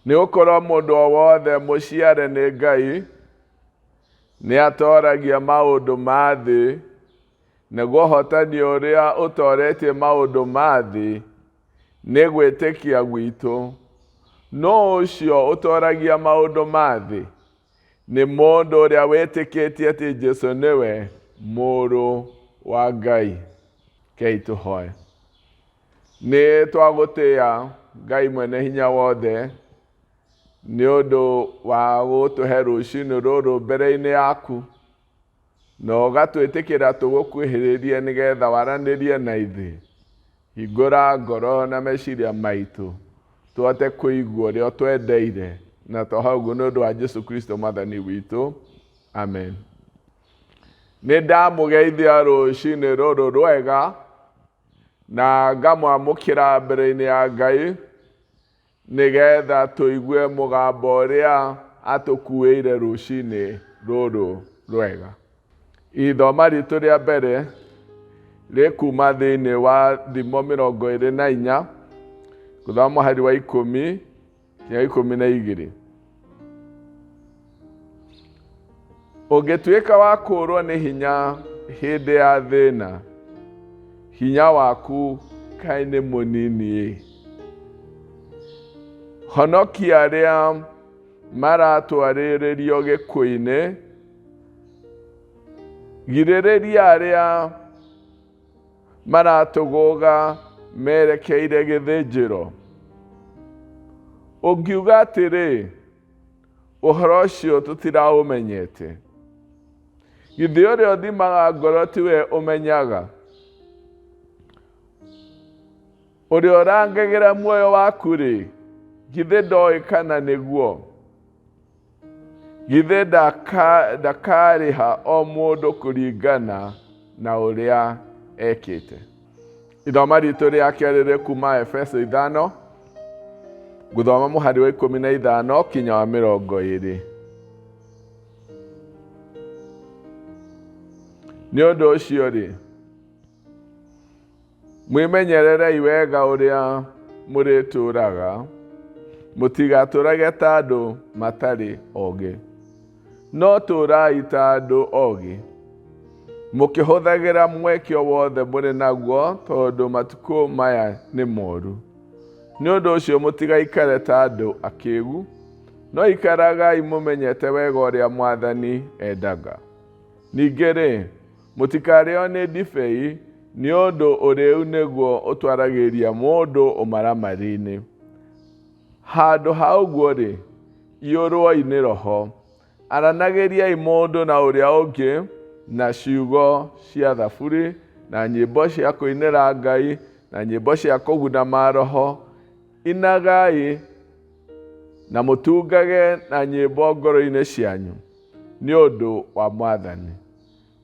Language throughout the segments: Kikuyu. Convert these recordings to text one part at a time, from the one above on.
Nĩ gũkorwo mũndũ o wothe mũciare nĩ Ngai nĩ atoragia maũndũ ma thĩ, naguo ũhotani ũrĩa ũtoretie maũndũ ma thĩ nĩ gwĩtĩkia gwitũ. Nũ ũcio ũtoragia maũndũ ma thĩ? Nĩ mũndũ ũrĩa wĩtĩkĩtie atĩ Jesu nĩwe Mũrũ wa Ngai. Rekei tũhoe. Nĩ twagũtĩĩa Ngai mwene hinya wothe nĩ ũndũ wa gũtũhe rũcinĩ rũrũ mbere-inĩ yaku na ũgatwĩtĩkĩra tũgũkuhĩrĩrie nĩgetha waranĩrie na ithuĩ. Hingũra ngoro na meciria maitũ tũhote kũigua ũrĩa ũtwendeire na twahoya ũguo nĩ ũndũ wa Jesu Kristo mwathani witũ. Amen. Nĩ ndamũgeithia rũcinĩ rũrũ rwega na ngamwamũkĩra mbere-inĩ ya Ngai nĩgetha tũigue mũgambo ũrĩa atũkuĩire rũcinĩ rũrũ rwega. Ithoma ritũ rĩa mbere rĩkuma thĩinĩ wa Thimo 24, gũthoma mũhari wa 10 nginya 12. Ũngĩtuĩka wa kũũrwo nĩ hinya hĩndĩ ya thĩna, hinya waku kaĩ nĩ mũnini-ĩ. Honokia arĩa maratwarĩrĩrio gĩkuũ-inĩ, girĩrĩria arĩa maratũgũga merekeire gĩthĩnjĩro. Ũngiuga atĩrĩ, ũhoro ũcio tũtiraũmenyete. Githĩ ũrĩa ũthimaga ngoro tiwe ũmenyaga? Ũrĩa ũrangagĩra muoyo waku-rĩ, githĩ ndoĩ kana nĩguo? Githĩ ndakarĩha o mũndũ kũringana na ũrĩa ekĩte? Ithoma ritũ rĩa kerĩ rĩ kuma Efeso 5, ngũthoma mũhari wa 15 kinya wa 20. Nĩ ũndũ ũcio-rĩ, Mwĩmenyererei wega ũrĩa mũrĩtũũraga, mũtigatũũrage ta andũ matarĩ ogĩ, no tũũrai ta andũ ogĩ, mũkĩhũthagĩra mweke o wothe mũrĩ naguo, tondũ matukũ maya nĩ moru. Nĩ ũndũ ũcio mũtigaikare ta andũ akĩgu, no ikaragai mũmenyete wega ũrĩa Mwathani endaga. Ningĩ-rĩ, mũtikarĩo nĩ ndibei, nĩ ũndũ ũrĩĩu nĩguo ũtwaragĩria mũndũ ũmaramari-inĩ. Handũ ha ũguo-rĩ, iyũrwoi nĩ Roho. Aranagĩriai mũndũ na ũrĩa ũngĩ na ciugo cia thaburi, na nyĩmbo cia kũinĩra Ngai, na nyĩmbo cia kũguna maroho. Inagai na mũtungage na nyĩmbo ngoro-inĩ cianyu nĩ ũndũ wa Mwathani.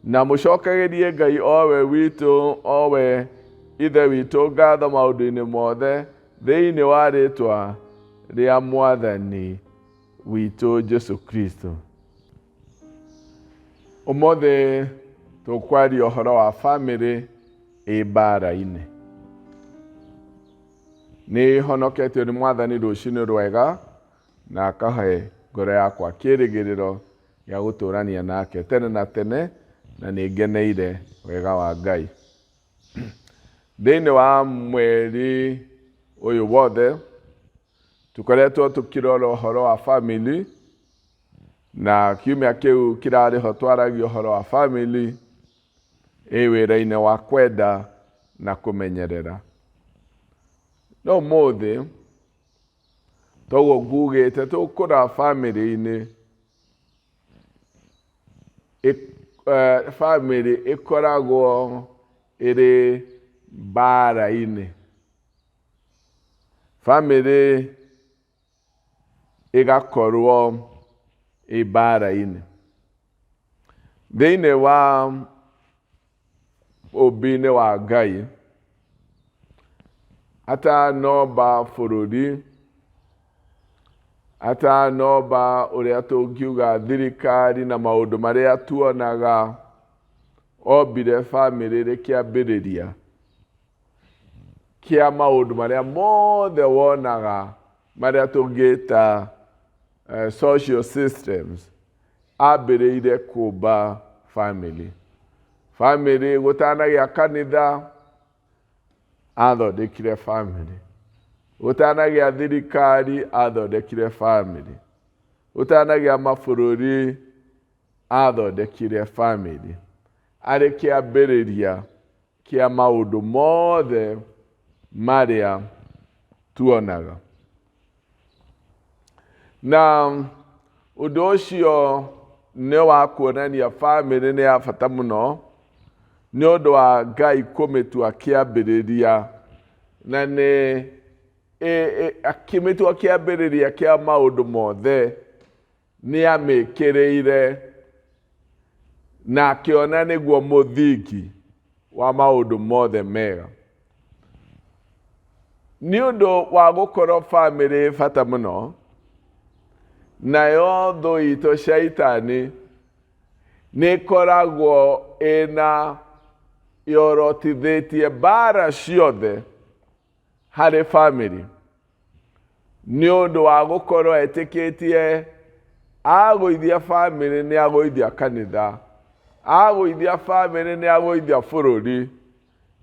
Na mũcokagĩrie Ngai o we witũ, o we Ithe witũ ngatho maũndũ-inĩ mothe thĩinĩ wa rĩĩtwa rĩa Mwathani witũ Jesu Kristo. Ũmũthĩ tũkwaria ũhoro wa bamĩrĩ ĩ mbara-inĩ. Nĩ honoketio nĩ Mwathani rũcinĩ rwega na akahe ngoro yakwa kĩrĩgĩrĩro gĩa gũtũrania nake tene na tene, na nĩ ngeneire wega wa Ngai. Thĩinĩ wa mweri ũyũ wothe tũkoretwo tũkĩrora ũhoro wa family, na kiumia kĩu kĩrarĩ ho twaragia ũhoro wa family ĩ wĩra-inĩ wa kwenda na kũmenyerera. No ũmũthĩ toguo ngugĩte tũkũra family-inĩ family ĩkoragwo ĩrĩ mbara-inĩ. Family ĩgakorwo ĩ mbara-inĩ. Thĩinĩ wa ũmbi-inĩ wa Ngai, atanomba bũrũri, atanomba ũrĩa tũngiuga thirikari na maũndũ marĩa tuonaga, ombire bamĩrĩ ĩrĩ kĩambĩrĩria kĩa maũndũ marĩa mothe wonaga marĩa tũngĩta social systems, ambĩrĩire kũmba family. Family gũtanagĩa kanitha, athondekire family. Gũtanagĩa thirikari, athondekire family. Gũtanagĩa mabũrũri, athondekire family. Arĩ kĩambĩrĩria kĩa maũndũ mothe marĩa tuonaga. Na ũndũ ũcio nĩ wa kuonania famĩlĩ nĩ ya bata mũno nĩ ũndũ wa Ngai kũmĩtua kĩambĩrĩria na nĩ akĩmĩtua kĩambĩrĩria kĩa maũndũ mothe nĩ amĩkĩrĩire na akĩona nĩguo mũthingi wa maũndũ mothe mega. Nĩ ũndũ wa gũkorwo bamĩrĩ ĩ bata mũno, nayo thũ itũ caitani nĩ ĩkoragwo ĩna yorotithĩtie mbara ciothe harĩ bamĩrĩ. Nĩ ũndũ wa gũkorwo etĩkĩtie agũithia bamĩrĩ nĩ agũithia kanitha, agũithia bamĩrĩ nĩ agũithia bũrũri,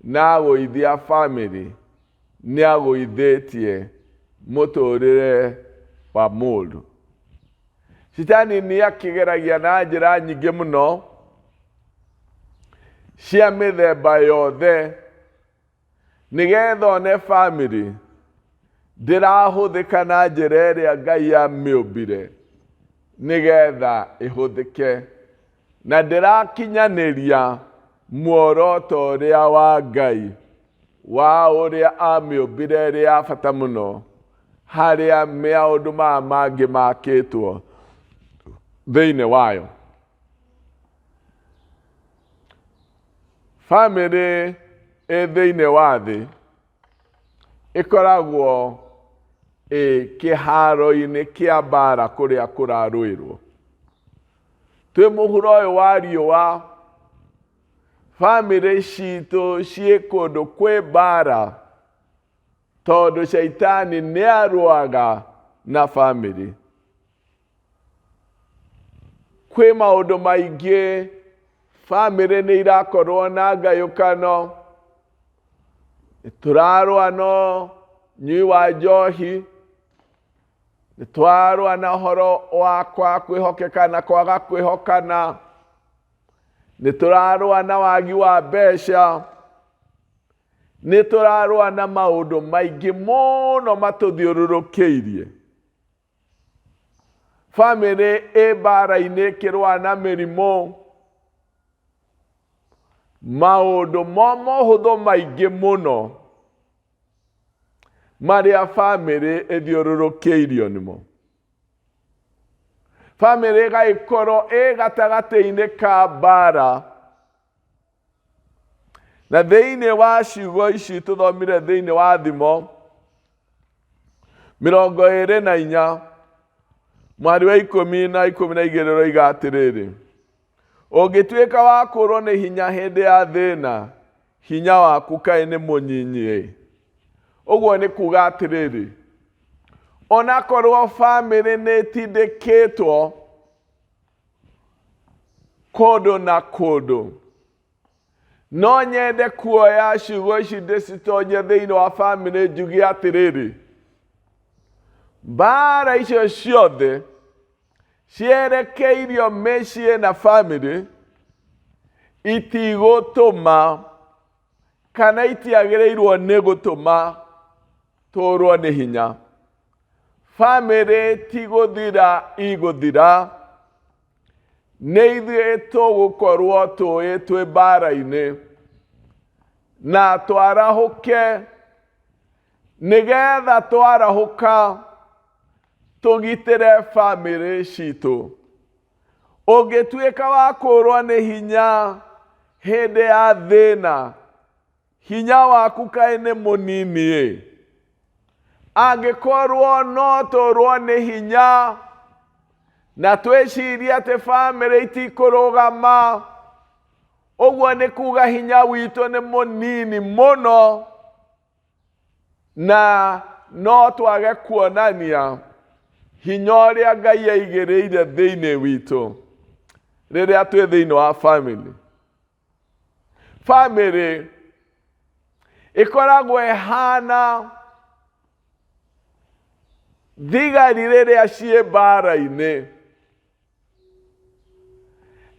na agũithia bamĩrĩ nĩ agũithĩtie mũtũrĩre wa mũndũ. Citani nĩ akĩgeragia na njĩra nyingĩ mũno cia mĩthemba yothe nĩgetha one bamĩrĩ ndĩrahũthĩka na njĩra ĩrĩa Ngai amĩũmbire nĩgetha ĩhũthĩke na ndĩrakinyanĩria muoroto ũrĩa wa Ngai wa ũrĩa amĩũmbire ĩrĩ ya bata mũno harĩa maũndũ maya mangĩ makĩtwo thĩinĩ wayo. Bamĩrĩ ĩ thĩinĩ wa thĩ ĩkoragwo ĩ kĩharo-inĩ kĩa mbara kũrĩa kũrarũĩrwo. Twĩ mũhuro ũyũ wa riũa, bamĩrĩ citũ ciĩ kũndũ kwĩ mbara tondũ caitani nĩ arũaga na bamĩrĩ. Kwĩ maũndũ maingĩ bamĩrĩ nĩ irakorwo na ngayũkano, tũrarũa no nyui wa njohi, nĩ tũrarũa na ũhoro wa kwaga kwĩhokeka na kwaga kwĩhokana, nĩ tũrarũa na wagi wa mbeca, nĩ tũrarũa na maũndũ maingĩ mũno matũthiũrũrũkĩirie. Bamĩrĩ ĩ mbara-inĩ ĩkĩrũa na mĩrimũ, maũndũ mo mohũthũ maingĩ mũno marĩa bamĩrĩ ĩthiũrũrũkĩirio nĩmo. Bamĩrĩ ĩgagĩkorwo ĩ gatagatĩ-inĩ ka mbara. Na thĩinĩ wa ciugo ici tũthomire thĩinĩ wa Thimo 24 mwari wa 10 na 12 ũroiga atĩrĩrĩ, ũngĩtuĩka wa kũrwo nĩ hinya hĩndĩ ya thĩna, hinya waku kaĩ nĩ mũnyinyi-ĩ. Ũguo nĩ kuga atĩrĩrĩ, onakorwo bamĩrĩ nĩ ĩtindĩkĩtwo kũndũ na kũndũ, no nyende kuoya ciugo ici ndĩcitonye thĩinĩ wa bamĩrĩ njuge atĩrĩrĩ, mbara icio ciothe cierekeirio mĩciĩ na bamĩrĩ itigũtũma kana itiagĩrĩirwo nĩ gũtũma tũrwo nĩ hinya. Bamĩrĩ ti gũthira igũthira, nĩ ithuĩ tũgũkorwo tũĩ twĩ mbara-inĩ na twarahũke, nĩgetha twarahũka tũgitĩre bamĩrĩ citũ. Ũngĩtuĩka wa kũrwo nĩ hinya hĩndĩ ya thĩna, hinya waku kaĩ nĩ mũnini-ĩ. Angĩkorwo no tũrwo nĩ hinya na twĩcirie atĩ bamĩrĩ itikũrũgama, ũguo nĩ kuga hinya witũ nĩ mũnini mũno na no twage kuonania hinya ũrĩa Ngai aigĩrĩire thĩinĩ witũ rĩrĩa twĩ thĩinĩ wa family. Family ĩkoragwo ĩhana thigari rĩrĩa ciĩ mbara-inĩ,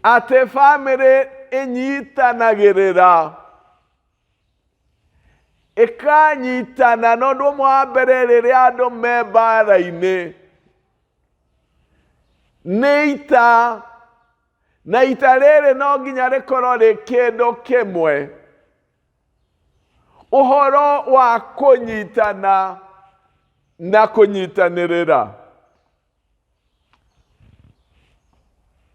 atĩ family ĩnyitanagĩrĩra ĩkanyitana na ũndũ ũmwe wa mbere rĩrĩa andũ me mbara-inĩ nĩ ita na ita rĩrĩ no nginya rĩkorwo rĩ kĩndũ kĩmwe ũhoro wa kũnyitana na kũnyitanĩrĩra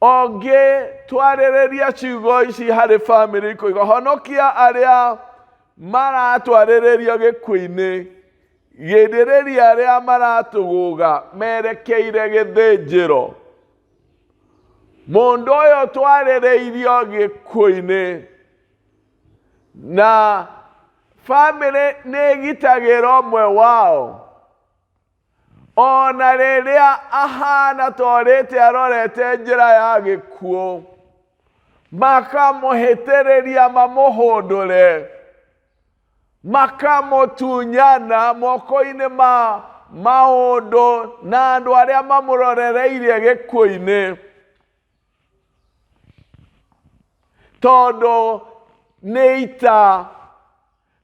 Ũngĩ twarĩrĩria ciugo ici harĩ bamĩrĩ ikoiga honokia arĩa maratwarĩrĩrio gĩkuũ-inĩ, gĩthĩrĩria arĩa maratũgũga merekeire gĩthĩnjĩro. Mũndũ ũyũ twarĩrĩirio gĩkuũ-inĩ na bamĩrĩ nĩ ĩgitagĩra ũmwe wao. Ona rĩrĩa ahana torĩte arorete njĩra ya gĩkuũ, makamũhĩtĩrĩria mamũhũndũre, makamũtunyana moko-inĩ ma maũndũ na andũ arĩa mamũrorereirie gĩkuũ-inĩ. Tondũ nĩ ita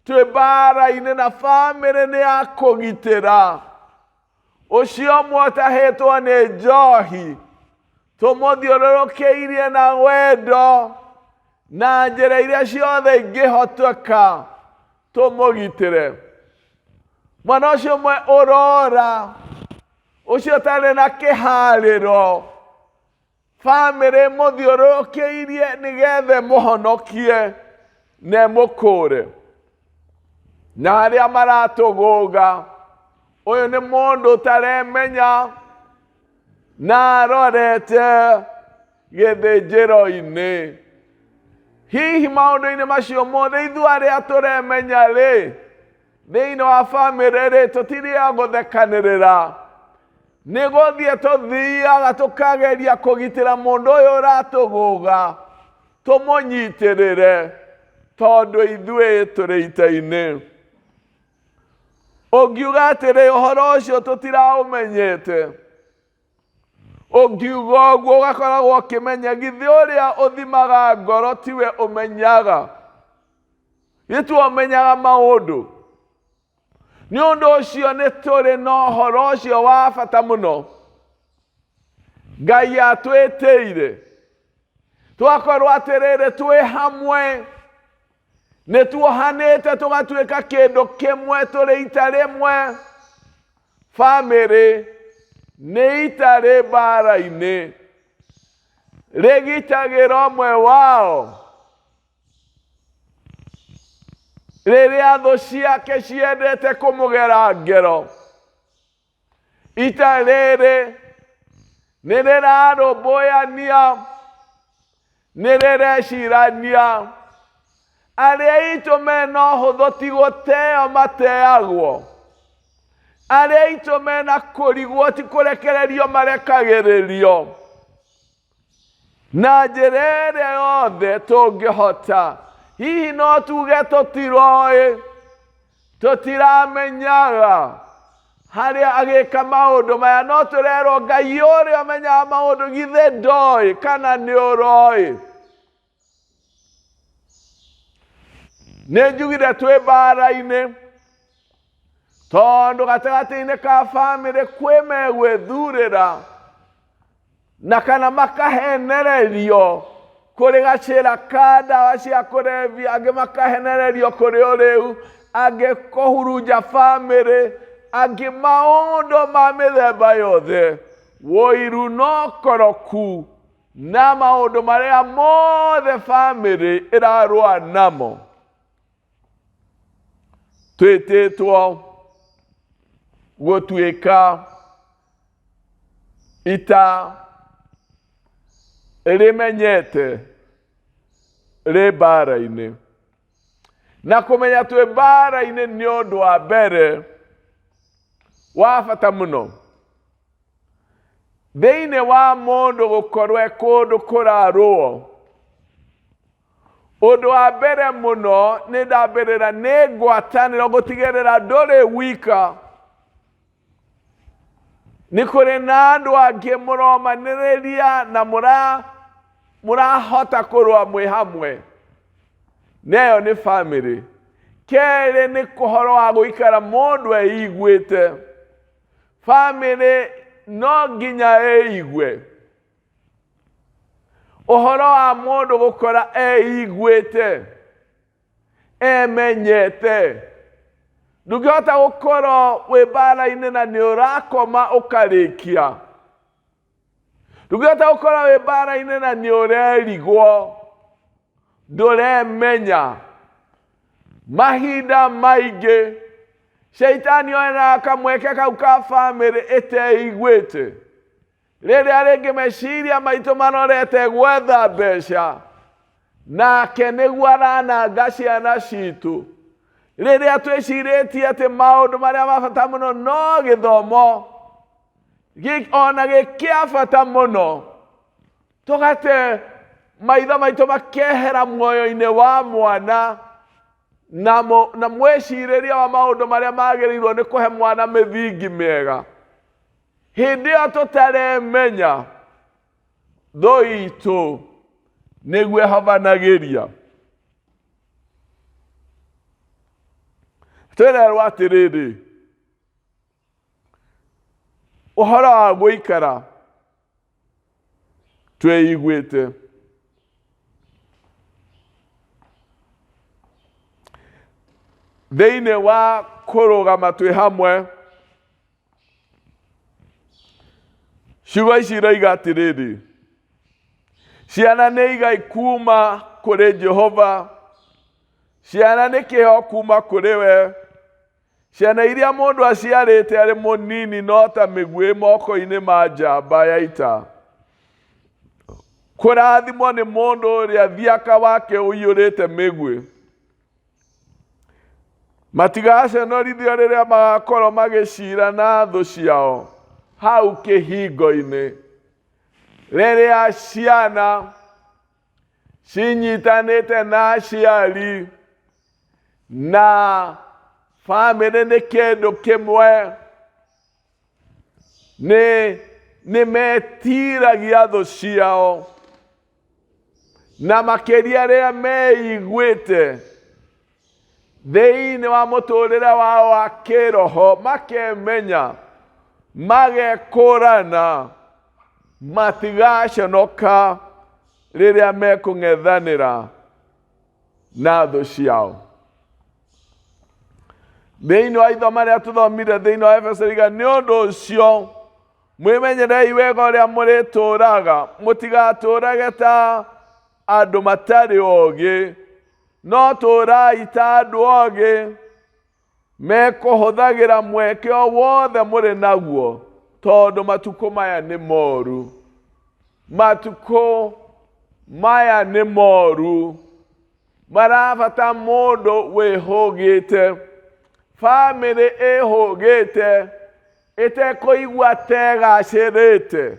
twĩ mbara-inĩ na bamĩrĩ nĩ ya kũgitĩra ũcio ũmwe ũtahĩtwo nĩ njohi tũmũthiũrũrũkĩirie na wendo na njĩra iria ciothe ingĩhoteka tũmũgitĩre mwana ũcio ũmwe ũrora ũcio ũtarĩ na kĩharĩro Bamĩrĩ ĩmũthiũrũrũkĩirie nĩgetha ĩmũhonokie na ĩmũkũũre. Na arĩa maratũgũga, ũyũ nĩ mũndũ ũtaremenya na arorete gĩthĩnjĩro-inĩ. Hihi maũndũ-inĩ macio mothe ithuĩ arĩa tũremenya rĩ, thĩinĩ wa bamĩrĩ rĩ, tũtirĩ a gũthekanĩrĩra. Nĩ gũthiĩ tũthiaga tũkageria kũgitĩra mũndũ ũyũ ũratũgũga, tũmũnyitĩrĩre, tondũ ithuĩ tũrĩ ita-inĩ. Ũngiuga atĩrĩ, ũhoro ũcio tũtiraũmenyete. Ũngiuga ũguo ũgakoragwo ũkĩmenya githĩ ũrĩa ũthimaga ngoro tiwe ũmenyaga. Githĩ tiwe ũmenyaga maũndũ. Nĩ ũndũ ũcio nĩ tũrĩ na ũhoro ũcio wa bata mũno Ngai atwĩtĩire twakorwo atĩrĩrĩ twĩ hamwe nĩ tuohanĩte tũgatuĩka kĩndũ kĩmwe tũrĩ ita rĩmwe bamĩrĩ nĩ ita rĩ mbara-inĩ rĩgitagĩra ũmwe wao Rĩrĩa thũ ciake ciendete kũmũgera ngero, ita rĩrĩ nĩ rĩrarũmbũyania, nĩ rĩrecirania. Arĩa aitũ mena ũhũthũ ti gũteo mateagwo. Arĩa aitũ mena kũrigwo ti kũrekererio marekagĩrĩrio. Na njĩra ĩrĩa yothe tũngĩhota. Hihi no tuge tũtiroĩ, tũtiramenyaga harĩa agĩka maũndũ maya, no tũrerwo Ngai ũrĩa ũmenyaga maũndũ githĩ ndoĩ kana nĩ ũroĩ. Nĩ njugire twĩ mbara-inĩ tondũ gatagatĩ-inĩ ka bamĩrĩ kwĩ megwĩthurĩra na kana makahenererio kũrĩ gacĩra ka ndawa cia kũrebia, angĩ makahenererio kũrĩ ũrĩu, angĩ kũhurunja bamĩrĩ, angĩ maũndũ ma mĩthemba yothe, ũiru na ũkoroku na maũndũ marĩa mothe bamĩrĩ ĩrarũa namo. Twĩtĩtwo gũtuĩka ita rĩmenyete rĩ mbara-inĩ. Na kũmenya twĩ mbara-inĩ nĩ ũndũ wa mbere. Wa bata mũno thĩinĩ wa mũndũ gũkorwo e kũndũ kũrarũo. Ũndũ wa mbere mũno nĩ ndambĩrĩra nĩ ngwatanĩro gũtigĩrĩra ndũrĩ wika. Nĩ kũrĩ na andũ angĩ mũromanĩrĩria na mũrahota kũrũa mwĩ hamwe. Neyo nĩ bamĩrĩ. Kerĩ nĩ ũhoro wa gũikara mũndũ eiguĩte. Bamĩrĩ no nginya ĩigue. Ũhoro wa mũndũ gũkora eiguĩte, emenyete. Ndũngĩhota gũkorwo wĩ mbara-inĩ na nĩ ũrakoma ũkarĩkia. Ndũngĩhota gũkorwo wĩ mbara-inĩ na nĩ ũrerigwo, ndũremenya. Mahinda maingĩ caitani onaga kamweke kau ka bamĩrĩ ĩteiguĩte. Rĩrĩa rĩngĩ meciria maitũ marorete gwetha mbeca, nake nĩguo arananga ciana citũ. Rĩrĩa twĩcirĩtie atĩ maũndũ marĩa ma bata mũno no gĩthomo, ona gĩ kĩa bata mũno, tũgate maitho maitũ makehera muoyo-inĩ wa mwana na mwĩcirĩrie wa maũndũ marĩa magĩrĩirwo nĩ kũhe mwana mĩthingi mĩega. Hĩndĩ ĩyo tũtaremenya thũ itũ nĩguo ĩhobanagĩria. Twĩrerwo atĩrĩrĩ, ũhoro wa gũikara twĩiguĩte. Thĩinĩ wa kũrũgama twĩ hamwe, ciugo ici iroiga atĩrĩrĩ, ciana nĩ igai kuma kũrĩ Jehova, ciana nĩ kĩheo kuma kũrĩ we. Ciana iria mũndũ aciarĩte arĩ mũnini no ta mĩguĩ moko-inĩ ma njamba ya ita. Kũrathimwo nĩ mũndũ ũrĩa thiaka wake ũiyũrĩte mĩguĩ. Matigaconorithio rĩrĩa magakorwo magĩcira na thũ ciao hau kĩhingo-inĩ. Rĩrĩa ciana cinyitanĩte na aciari na bamĩrĩ nĩ kĩndũ kĩmwe, nĩ metiragia thũ ciao, na makĩria rĩrĩa meiguĩte thĩinĩ wa mũtũrĩre wao wa kĩroho, makemenya, magekũrana, matigaconoka rĩrĩa mekũng'ethanĩra na thũ ciao. Thĩinĩ wa ithomo rĩrĩa tũthomire thĩinĩ wa Efeso riuga, nĩ ũndũ ũcio mwĩmenyerei wega ũrĩa mũrĩtũũraga, mũtigatũũrage ta andũ matarĩ ogĩ, no tũũrai ta andũ ogĩ, mekũhũthagĩra mweke o wothe mũrĩ naguo, tondũ matukũ maya nĩ moru. Matukũ maya nĩ moru, marabata mũndũ wĩhũgĩte, bamĩrĩ ĩhũgĩte, ĩtekũigua ta ĩgacĩrĩte,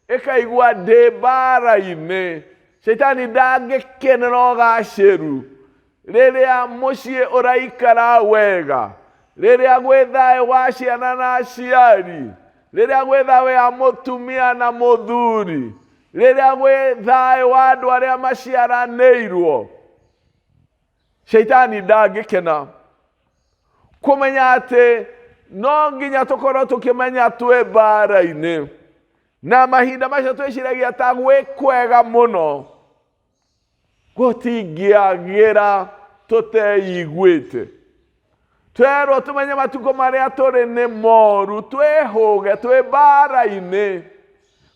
ĩkaigua ndĩ mbara-inĩ. Caitani ndangĩkenera ũgacĩru rĩrĩa mũciĩ ũraikara wega, rĩrĩa gwĩ thayũ wa ciana na aciari, rĩrĩa gwĩ thayũ ya mũtumia na mũthuri, rĩrĩa gwĩ thayũ wa andũ arĩa maciaranĩirwo. Caitani ndangĩkena kũmenya atĩ no nginya tũkorwo tũkĩmenya twĩ mbara-inĩ, na mahinda macio twĩciragia ta gwĩ kwega mũno, gũtingĩagĩra tũteiguĩte. Twerwo tũmenye matukũ marĩa tũrĩ nĩ moru, twĩhũge, twĩ mbara-inĩ,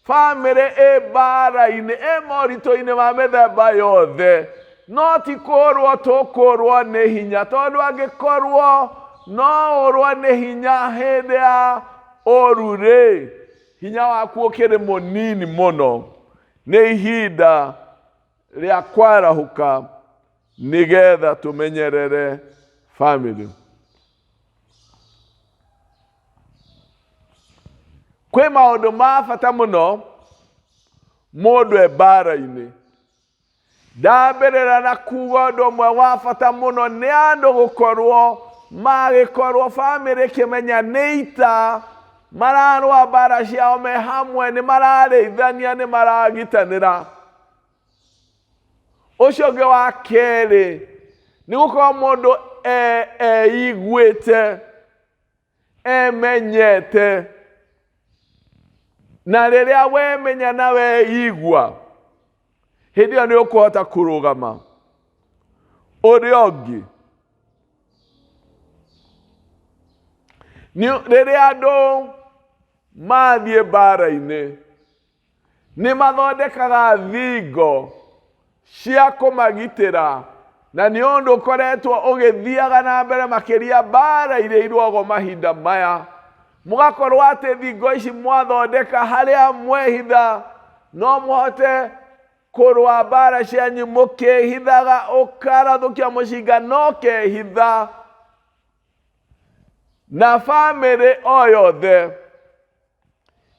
bamĩrĩ ĩ mbara-inĩ, ĩ moritũ-inĩ ma mĩthemba yothe, no ti kũrwo tũkũrwo nĩ hinya, tondũ angĩkorwo no ũrwo nĩ hinya hĩndĩ ya ũru rĩ, hinya waku ũkĩrĩ mũnini mũno. Nĩ ihinda rĩa kwarahũka nĩgetha tũmenyerere bamĩrĩ. Kwĩ maũndũ ma bata mũno mũndũ e mbara-inĩ. Ndambĩrĩra na kuga ũndũ ũmwe wa bata mũno nĩ andũ gũkorwo magĩkorwo bamĩrĩ ĩkĩmenya nĩ ita mararũa mbara ciao me hamwe, nĩ mararĩithania, nĩ maragitanĩra. Ũcio ũngĩ wa kerĩ nĩ gũkorwo mũndũ eiguĩte emenyete na rĩrĩa wemenya na weigua hĩndĩ ĩyo nĩ ũkũhota kũrũgama. Ũrĩa ũngĩ nĩ rĩrĩa andũ mathiĩ mbara-inĩ Nĩ mathondekaga thingo cia kũmagitĩra, na nĩ ũndũ ũkoretwo ũgĩthiaga na mbere makĩria mbaara iria irũagwo mahinda maya. Mũgakorwo atĩ thingo ici mwathondeka harĩa mwehitha no mũhote kũrũa mbaara cianyu mũkĩhithaga, ũkarathũkia mũcinga no kehitha. Na bamĩrĩ o yothe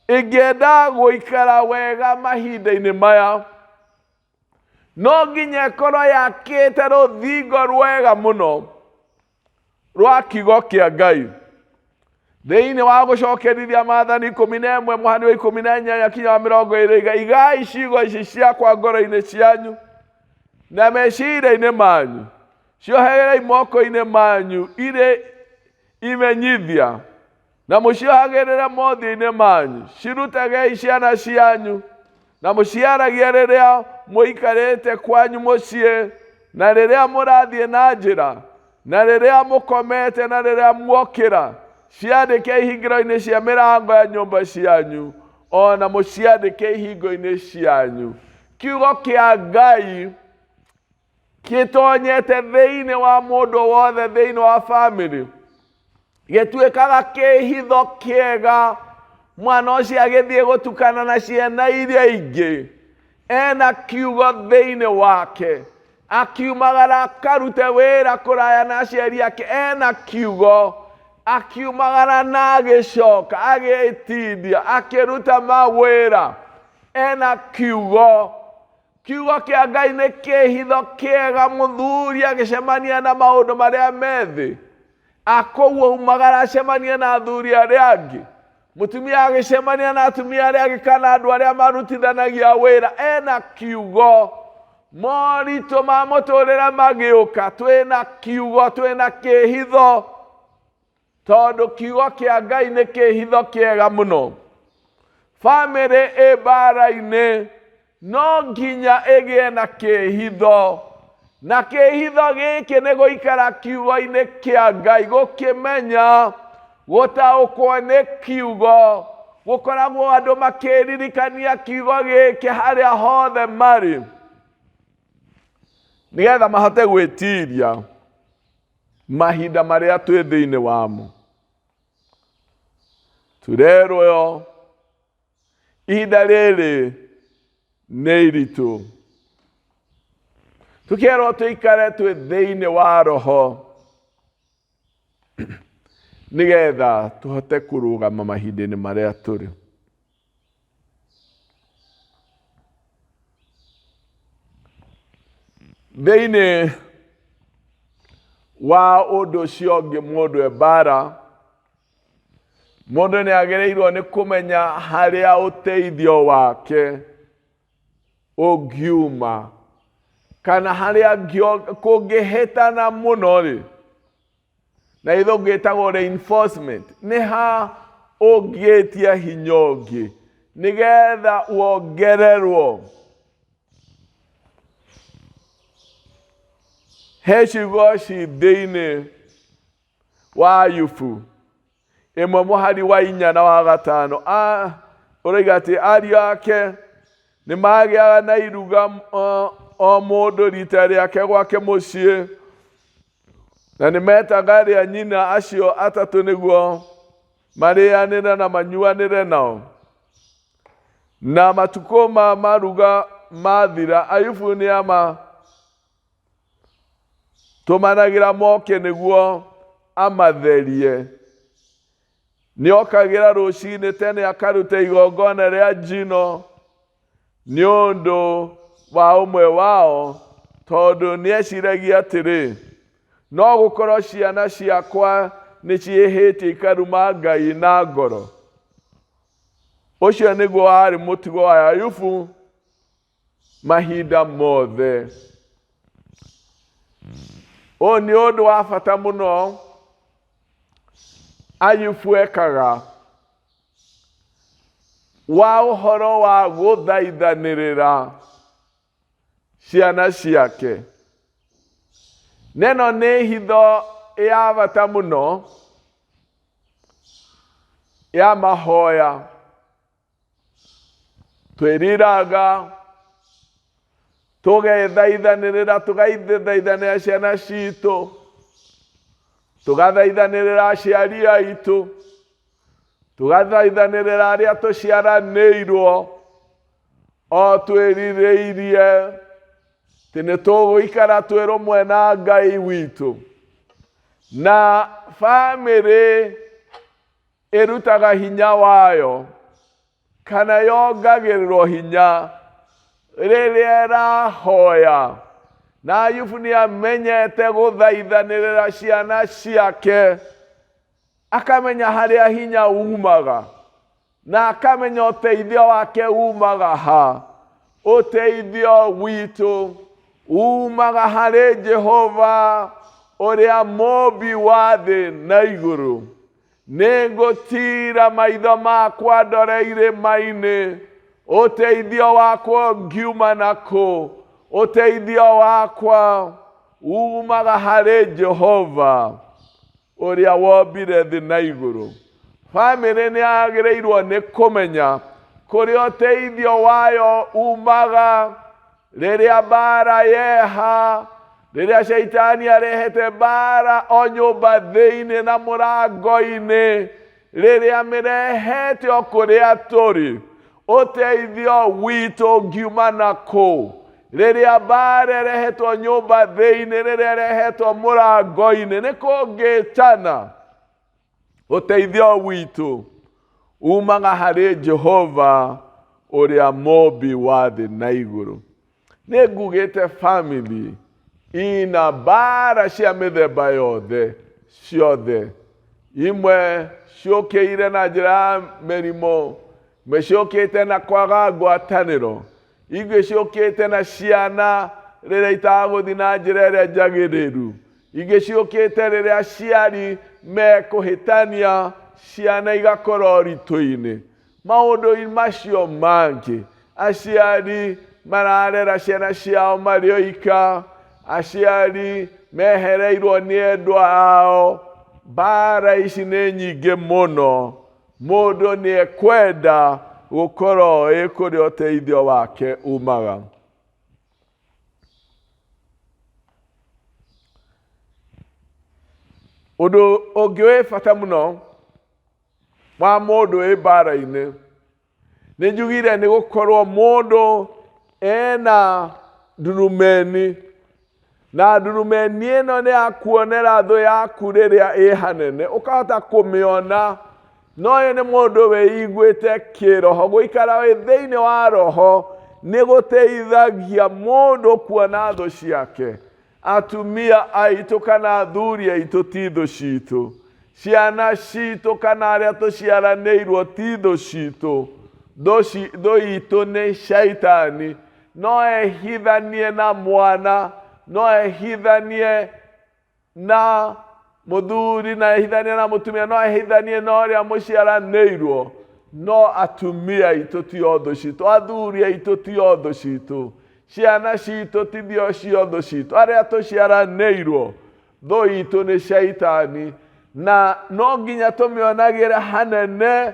ĩngĩenda gũikara wega mahinda-inĩ maya no nginya ĩkorwo yakĩte rũthingo rwega mũno rwa kiugo kĩa Ngai. Thĩinĩ wa gũcokerithia maathani 11 mũhari wa 18 kinya wa 20 igai ciugo ici ciakwa ngoro-inĩ cianyu na meciria-inĩ manyu, ciohererei moko-inĩ manyu irĩ imenyithia na mũciohagĩrĩre mothiũ-inĩ manyu. Cirutagei ciana cianyu na mũciaragie rĩrĩa mũikarĩte kwanyu mũciĩ, na rĩrĩa mũrathiĩ na njĩra, na rĩrĩa mũkomete, na rĩrĩa muokĩra. Ciandĩke ihingĩro-inĩ cia mĩrango ya nyũmba cianyu, o na mũciandĩke ihingo-inĩ cianyu. Kiugo kĩa Ngai kĩtonyete thĩinĩ wa mũndũ wothe thĩinĩ wa bamĩrĩ gĩtuĩkaga kĩhitho kĩega mwana ũcio agĩthiĩ gũtukana na ciana iria ingĩ ena kiugo thĩinĩ wake akiumagara akarute wĩra kũraya na aciari ake ena kiugo akiumagara na agĩcoka agĩtindia akĩruta mawĩra ena kiugo. Kiugo kĩa Ngai nĩ kĩhitho kĩega mũthuri agĩcemania na maũndũ marĩa me thĩ. Akũu aumagara acemanie na athuri arĩa angĩ. Mũtumia agĩcemania na atumia arĩa angĩ kana andũ arĩa marutithanagia wĩra ena kiugo. Moritũ ma mũtũrĩre magĩũka twĩna kiugo, twĩna kĩhitho. Tondũ kiugo kĩa Ngai nĩ kĩhitho kĩega mũno. Bamĩrĩ ĩ mbara-inĩ no nginya ĩgĩe na kĩhitho. Na kĩhitho gĩkĩ nĩ gũikara kiugo-inĩ kĩa Ngai, gũkĩmenya, gũtaũkwo nĩ kiugo, gũkoragwo andũ makĩririkania kiugo gĩkĩ harĩa hothe marĩ, nĩgetha mahote gwĩtiria mahinda marĩa twĩ thĩinĩ wamo. Turerwo ihinda rĩrĩ nĩ iritũ, tũkerwo tũikare twĩ thĩinĩ wa roho nĩgetha tũhote kũrũgama mahinda-inĩ marĩa tũrĩ. Thĩinĩ wa ũndũ ũcio ũngĩ mũndũ e mbara, mũndũ nĩ agĩrĩirwo nĩ kũmenya harĩa ũteithio wake ũngiuma kana harĩa kũngĩhĩtana mũno rĩ, na gĩthũngũ gĩtagwo reinforcement, nĩ ha ũngĩtia hinya ũngĩ nĩgetha wongererwo. He ciugo ci thĩinĩ wa Ayubu ĩmwe mũhari wa 4 na wa 5, ũroiga atĩ ariũ ake nĩ magĩaga na iruga o mũndũ rita rĩake gwake mũciĩ, na nĩ metaga arĩa nyina acio atatũ nĩguo marĩanĩre na manyuanĩre nao. Na matukũ ma maruga mathira, Ayubu nĩ amatũmanagĩra moke nĩguo amatherie. Nĩ okagĩra rũcinĩ tene akaruta igongona rĩa njino nĩ ũndũ wa ũmwe wao, tondũ nĩ eciragia atĩrĩ, no gũkorwo ciana ciakwa nĩ ciĩhĩtie ikaruma Ngai na ngoro. Ũcio nĩguo warĩ mũtugo wa Ayubu mahinda mothe. Ũyũ nĩ ũndũ wa bata mũno Ayubu ekaga wa ũhoro wa gũthaithanĩrĩra ciana ciake. Neno nĩ hitho ya bata mũno ya mahoya. Twĩriraga tũgethaithanĩrĩra, tũgathaithanĩra ciana citũ, tũgathaithanĩrĩra aciari aitũ, tũgathaithanĩrĩra arĩa tũciaranĩirwo, o twĩrirĩirie atĩ nĩ tũgũikara twĩ rũmwe na Ngai witũ. Na bamĩrĩ ĩrutaga hinya wayo kana yongagĩrĩrwo hinya rĩrĩa ĩrahoya. Na Ayubu nĩ amenyete gũthaithanĩrĩra ciana ciake, akamenya harĩa hinya umaga na akamenya ũteithio wake umaga ha. Ũteithio witũ umaga harĩ Jehova ũrĩa mũmbi wa thĩ na igũrũ. Nĩngũtiira maitho makwa ndore irĩma-inĩ, ũteithio wakwa ũngiuma na kũ? Ũteithio wakwa umaga harĩ Jehova ũrĩa wombire thĩ na igũrũ. Bamĩrĩ nĩ yagĩrĩirwo nĩ kũmenya kũrĩa ũteithio wayo umaga Rĩrĩa mbaara yeha, rĩrĩa Shaitani arehete mbaara o nyũmba thĩinĩ na mũrango-inĩ, rĩrĩa mĩrehete o kũrĩa tũrĩ, ũteithio witũ ũngiuma na kũ? Rĩrĩa mbaara ĩrehetwo nyũmba thĩinĩ, rĩrĩa ĩrehetwo mũrango-inĩ, nĩ kũngĩtana. Ũteithio witũ umaga harĩ Jehova ũrĩa mũmbi wa thĩ na igũrũ. Nĩ ngugĩte family ina mbara cia mĩthemba yothe ciothe. Imwe ciũkĩire na njĩra ya mĩrimũ, imwe ciũkĩte na kwaga ngwatanĩro, ingĩ ciũkĩte na ciana rĩrĩa itagũthiĩ na njĩra ĩrĩa njagĩrĩru. Ingĩ ciũkĩte rĩrĩa aciari mekũhĩtania, ciana igakorwo ũritũ-inĩ. Maũndũ macio mangĩ, aciari mararera ciana ciao marĩ oika, aciari mehereirwo nĩ endwa ao. Mbara ici nĩ nyingĩ mũno, mũndũ nĩ ekwenda gũkorwo oĩ kũrĩa ũteithio wake umaga. Ũndũ ũngĩ wĩ bata mũno wa mũndũ wĩ mbara-inĩ, nĩ njugire nĩ gũkorwo mũndũ ena ndurumeni, na ndurumeni ĩno nĩ ya kuonera thũ yaku rĩrĩa ĩ hanene, ũkahota kũmĩona. No ũyũ nĩ mũndũ wĩiguĩte kĩroho. Gũikara wĩ thĩinĩ wa roho nĩ gũteithagia mũndũ kuona thũ ciake. Atumia aitũ kana athuri aitũ ti thũ citũ. Ciana citũ kana arĩa tũciaranĩirwo ti thũ citũ. Thũ itũ nĩ Shaitani. No ehithanie na mwana, no ehithanie na mũthuri na ehithanie na mũtumia, no ehithanie na ũrĩa mũciaranĩirwo. No atumia aitũ ti o thũ citũ, athuri aitũ ti o thũ citũ, ciana citũ ti cio thũ citũ, arĩa tũciaranĩirwo thũ itũ nĩ Shaitani, na no nginya tũmĩonagĩre hanene,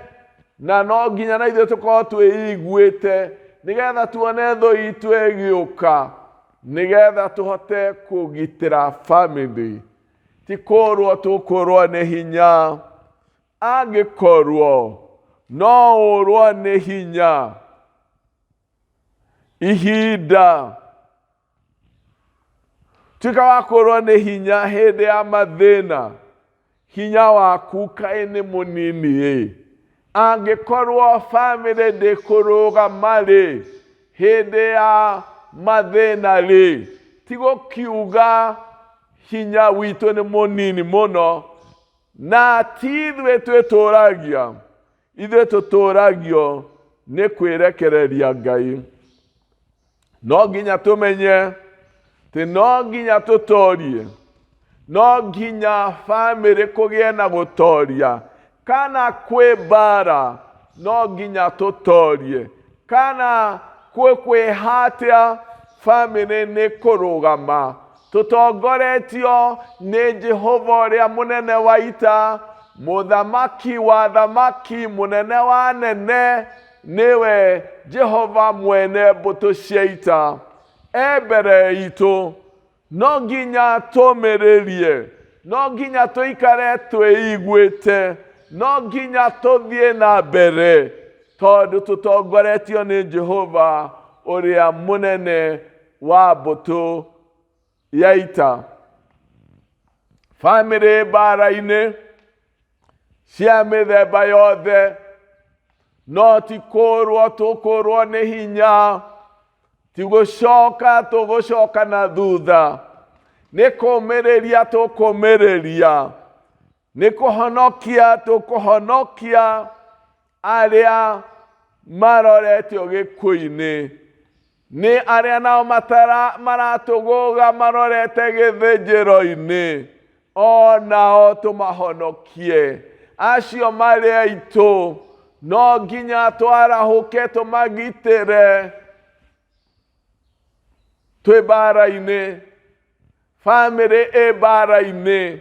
na no nginya na ithuĩ tũkorwo twĩiguĩte nĩgetha tuone thũ itũ ĩgĩũka, nĩgetha tũhote kũgitĩra famĩlĩ. Ti kũrwo tũkũrwo nĩ hinya, angĩkorwo no ũrwo nĩ hinya ihinda, tuĩka wa kũrwo nĩ hinya hĩndĩ ya mathĩna. Hinya waku kaĩ nĩ mũnini ĩ. Angĩkorwo bamĩrĩ ndĩkũrũgama-rĩ, hĩndĩ ya mathĩna-rĩ, ti gũkiuga hinya witũ nĩ mũnini mũno, na ti ithuĩ twĩtũragia, ithuĩ tũtũragio nĩ kwĩrekereria Ngai. No nginya tũmenye atĩ no nginya tũtorie, no nginya bamĩrĩ kũgĩe na gũtoria, kana kwĩ mbara no nginya tũtorie, kana kwĩ kwĩhatĩa bamĩrĩ nĩ kũrũgama tũtongoretio nĩ Jehova ũrĩa mũnene wa ita, mũthamaki wa thamaki, mũnene wa anene, nĩwe Jehova mwene mbũtũ cia ita. E mbere itũ, no nginya tũmĩrĩrie, no nginya tũikare twĩiguĩte, no nginya tũthiĩ na mbere, tondũ tũtongoretio nĩ Jehova ũrĩa mũnene wa mbũtũ ya ita. Bamĩrĩ mbara-inĩ cia mĩthemba yothe, no ti kũrwo tũkũrwo nĩ hinya, ti gũcoka tũgũcoka na thutha, nĩ kũmĩrĩria tũkũmĩrĩria, nĩ kũhonokia tũkũhonokia arĩa maroretio gĩkuũ-inĩ, nĩ arĩa nao maratũgũga marorete gĩthĩnjĩro-inĩ, o nao tũmahonokie. Acio marĩ aitũ, no nginya twarahũke tũmagitĩre twĩ mbara-inĩ, bamĩrĩ ĩ mbara-inĩ,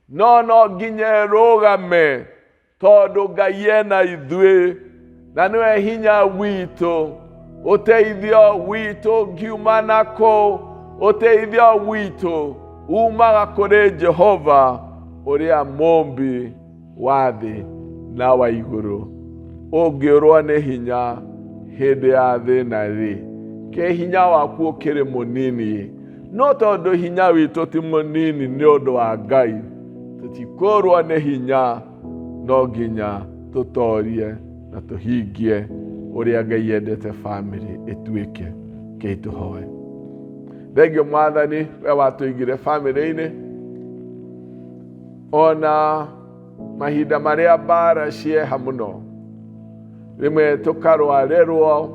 no no nginya ĩrũgame, tondũ Ngai ena ithuĩ na nĩwe hinya witũ. Ũteithio witũ ngiuma nakũ, ũteithio witũ umaga kũrĩ Jehova ũrĩa mũmbi wa thĩ na wa igũrũ. Ũngĩũrwo nĩ hinya hĩndĩ ya thĩna rĩ, kĩ hinya waku ũkĩrĩ mũnini? No tondũ hinya witũ ti mũnini nĩ ũndũ wa Ngai, tũtikũrwo nĩ hinya, no nginya tũtorie na tũhingie ũrĩa Ngai endete bamĩrĩ ĩtuĩke. Kei tũhoe. Thengio Mwathani, we watũigire bamĩrĩ-inĩ ona mahinda marĩa mbara cieha mũno, rĩmwe tũkarwarĩrwo,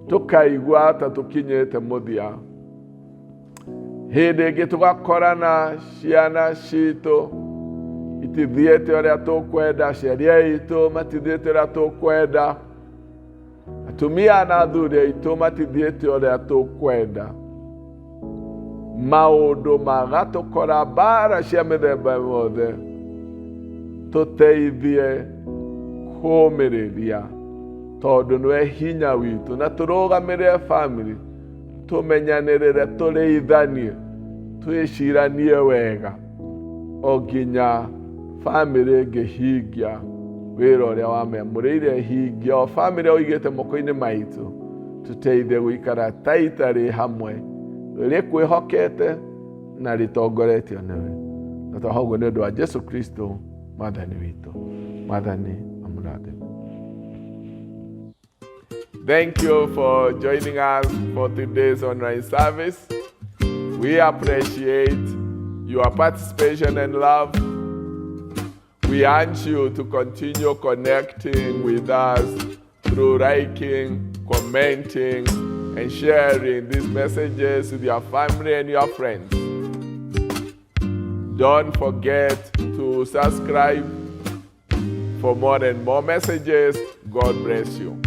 tũkaigua ta tũkinyĩte mũthia. Hĩndĩ ĩngĩ tũgakorana ciana citũ itithiĩte ũrĩa tũkwenda, aciari aitũ matithiĩte ũrĩa tũkwenda, atumia na athuri aitũ matithiĩte ũrĩa tũkwenda. Maũndũ magatũkora, mbara cia mĩthemba yothe, tũteithie kũmĩrĩria, tondũ nĩwe hinya witũ, na tũrũgamĩrĩre bamĩrĩ, tũmenyanĩrĩre, tũrĩithanie, twĩciranie wega, o nginya bamĩrĩ ĩngĩhingia wĩra ũrĩa wamĩamũrĩire ĩhingia, o bamĩrĩ ũigĩte moko-inĩ maitũ, tũteithie gũikara ta itarĩ hamwe, rĩkwĩhokete na rĩtongoretio nĩwe. Na twahoya ũguo nĩ ũndũ wa Jesu Kristo Mwathani witũ. Mwathani amũrathime. Thank you for joining us for today's online service. We appreciate your participation and love. We urge you to continue connecting with us through liking, commenting, and sharing these messages with your family and your friends. Don't forget to subscribe for more and more messages. God bless you.